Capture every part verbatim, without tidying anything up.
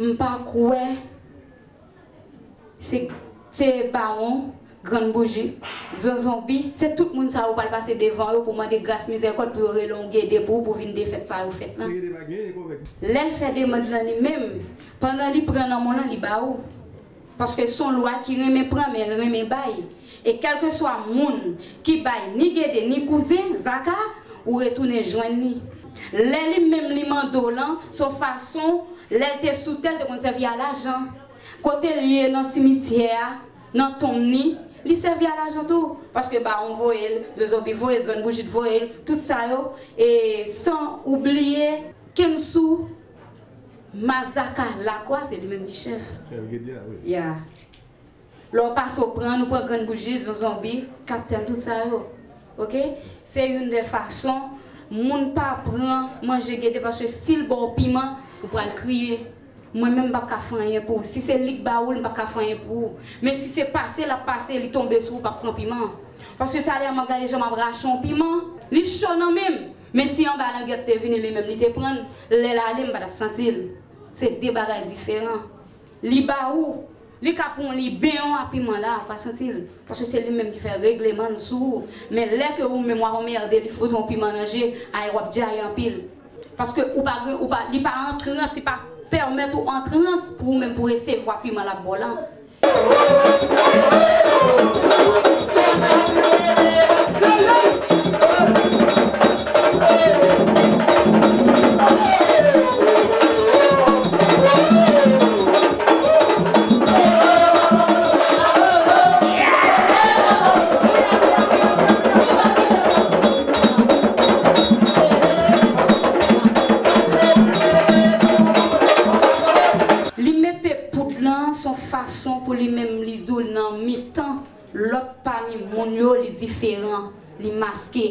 M pa kwè se, se Bawon, Grann Bouji, Zo Zonbi, se tout moun sa yo pral pase devan yo pou mande gras mizèrikòd pou yo rele yon gede pou ou pou vin defèt sa yo fèt lan. Lè l fè demann lan li menm, pandan li pran nan men w lan, li ba ou. Paske se yon lwa ki renmen pran, men l renmen bay. E kèlkeswa moun ki bay ni gede ni kouzen, zaka, ou retounen jwenn li. Lè li menm li mande w lan, se yon fason, lè l te sou tè, l te konn sèvi a lajan. Kote l ye nan simityè a, nan tonm ni, li sèvi a lajan tou. Paske Bawon voye l, Zo Zonbi voye l, Grann Bouji voye l, tout sa yo, e san oubliye Kensou, Mazaka Lakwa, se li menm ki chèf. Chèf gede a, wi. Ya. Lè w pase, w pran, nou pran Grann Bouji, Zo Zonbi, Kaptèn, tout sa yo. Oke? Se youn dè fason moun pa pran manje gede, paske si l ba w piman, ou pral kriye. Mwen menm, m p ap ka fè anyen pou ou. Si se li k ba ou l, m p ap ka fè anyen pou ou. Men si se pase l ap pase, li tonbe sou ou, p ap pran piman. Paske talè a, m ap gade jan m ap rache yon piman, li cho nan men m. Men si anba langèt te vini, li menm li te pran l, lè l ale, m pa t ap santi l. Se de bagay diferan. Li ba ou, li ka pran, li benyen w a piman la, ou pa santi l. Paske se li menm ki fè regleman l sou ou. Men lè ke ou menm w ap anmède li, fout yon piman nan je, ay, w ap djaye anpil. Paske ou pa gen, ou pa, li pa an trans, li pa pèmèt ou an trans pou ou menm pou resevwa piman l ap ba w lan. Li mete poud lan, se yon fason pou li menm li di w nan mitan lòt pami moun yo, li diferan, li maske.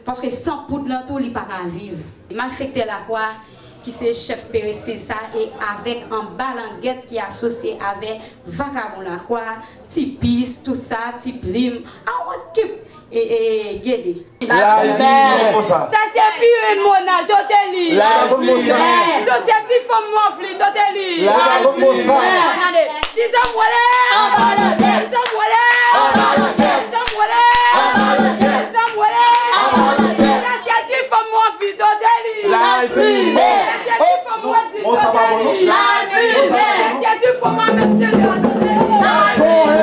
Paske san poud lan tou, li pa ka viv. Malfektè Lakwa, ki se chèf Perestij sa, e avèk anba langèt ki asosye avè vakabon Lakwa, Ti Pis, tout sa, Ti Plim, a yon ekip e, e, gede. Lalpime. Sa se Pirin Monaj, yo te li. Lalpime. Sosyete fanm Wavli, yo te li. Lalpime. Tande. Ti zanm wole. Ti zanm wole. Ti zanm wole. Ti zanm wole. Sosyete fanm Wavli, yo te li. Lalpime. Sosyete fanm Wavli, yo te li. Lalpime. Sosyete fanm Amèd Seyè, yo te li. Lalpime.